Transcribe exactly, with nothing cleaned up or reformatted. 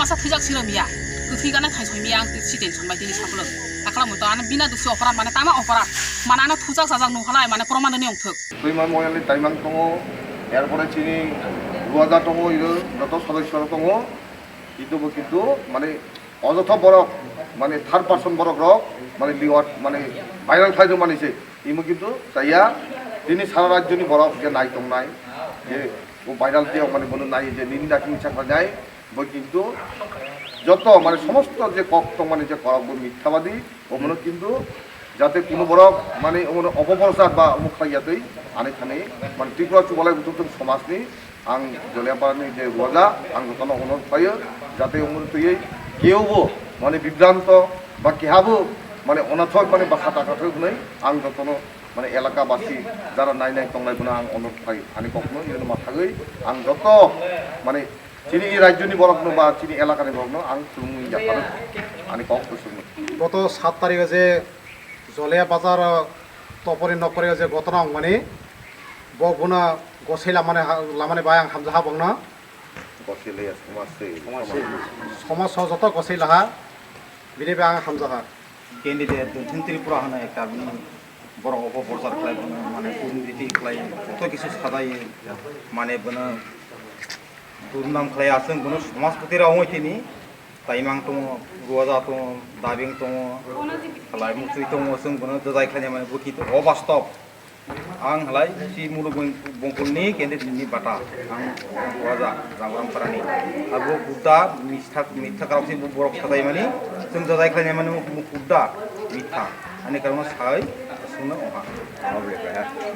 Sa thwijak siro miya. Kwthwi gana thai soi miya ang si tension bai tini saklwk. Takla muto ano bina dusi operat mane tama operat. Mane ano thujak sajak nung halai mane proman ni ongthok. Twima moyali taimang tongo, erpore chini ruwaja tongo, iro joto sodosyo tongo. Kintu bo kintu mane ojotho borok mane third person borok rok mane liwat mane viral khlai mani se. Imo kintu chaya tini sara rajyoni borok je nai tongnai je bo viral tiyok mane bono nai je nini dakini sakha jai. Bo kintu joto mane somosto je kok tongmani je kok bo mithabadi, omono kintu jate kuno borok mane omono opoprosar ba omo khlai yatwi ani thani mane Tripura Chubalai Buthuktung somajni ang Joliaparani je ruwaja ang jotono omono khlaio jate omono twiwi kebo mane bibranto ba kehabo mane onathok mane bwkha taka thok hwnwi ang jotono mane elaka basi jara nai nai tongnai bono ang onurodh khlai ani kokno ino mathagwi ang joto mane Chini e rajyoni borokno ba chini elakani borokno ang khulumwi yapharo ani kok kuchukno. Goto sat tarikho je Joliya bazar topori nokori je gotona wngmani, bo bono gosai lamani ha-, lamani bai ang hamjakha bokno. Gosai laya somaj se. Somaj se. Somaj so joto gosai laha, bini bai ang hamjakha. Candidate Donkhin Tripura hwnwi ekta bini borok opoprosar khlai, bono mane kurniti khlai, joto kisu sajai, mane bono durnam khlai, aswk bono somajpati rok wngwi tini taimang tongo, ruwaja tongo, dabing tongo, khlai muchwi tongo, chwng bono jajai khlainai mane bo kintu obastob. Ang halai si muluk bong-, bongkulni candidate ni bata ang waja Ramram parani. Abo kudda mitha, mitha karok si borok satai mani, chwng jajai khlainai mani bo kudda mitha. Ani karokno sai sungno oha. Obo le kaya.